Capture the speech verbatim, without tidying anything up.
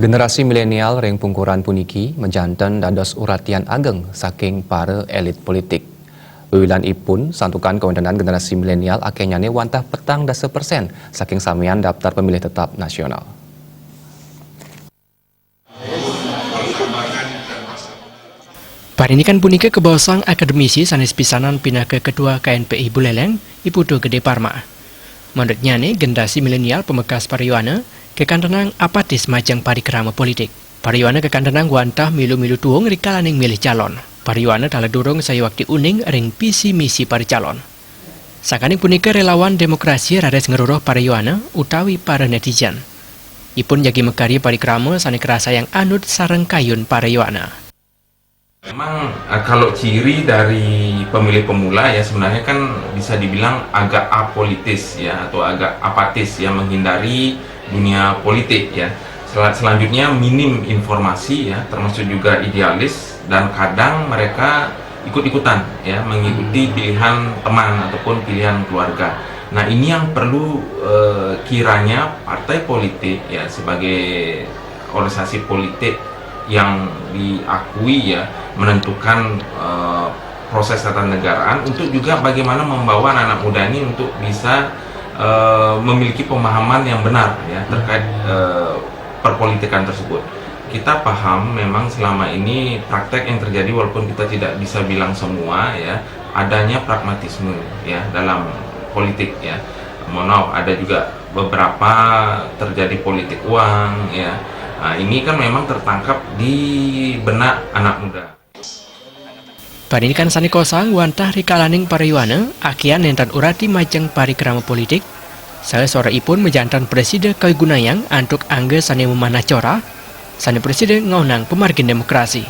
Generasi milenial ring pungkuran puniki majanten dados uratian ageng saking para elit politik. Wiwilan ipun, santukan kawéntenan generasi milenial akéhnyané wantah petang dasa persen saking samian daftar pemilih tetap nasional. Parindikan punika kabaosang akademisi sanés pisanan pinaka Ketua K N P I Buleleng, I Putu Gede Parma. Manutnyané, generasi milenial pamekas pariwana kakantenang apatis majeng parikrama politik. Pariwana kakantenang wantah milu-milu tuung rikalaning milih calon. Pariwana taler durung sayuakti uning ring visi misi paricalon. Sakaning punika, relawan demokrasi raris ngruruh pariwana utawi para netizen. Ipun jagi makarya parikrama sané karasayang anut sareng kayun pariwana. Memang, eh, kalau ciri dari pemilih pemula, ya, sebenarnya kan bisa dibilang agak apolitis, ya, atau agak apatis, ya, menghindari dunia politik, ya. Sel-, selanjutnya, minim informasi, ya, termasuk juga idealis, dan kadang mereka ikut-ikutan, ya, mengikuti pilihan teman ataupun pilihan keluarga. Nah, ini yang perlu, eh, kiranya partai politik, ya, sebagai organisasi politik yang diakui, ya, menentukan, eh, proses ketatanegaraan, untuk juga bagaimana membawa anak-anak muda ini untuk bisa, eh, memiliki pemahaman yang benar, ya, terkait, eh, perpolitikan tersebut. Kita paham memang selama ini praktek yang terjadi, walaupun kita tidak bisa bilang semua, ya, adanya pragmatisme, ya, dalam politik, ya. Mohon maaf, ada juga beberapa terjadi politik uang, ya. Nah, ini kan memang tertangkap di benak anak muda. Parindikan sané kosong wantah rikalaning pariwana akéhan nénten urati majeng parikrama politik, saha soroh ipun majanten prasida kawigunayang antuk angga sané mamanah corah, sané prasida ngaonang pamargin demokrasi.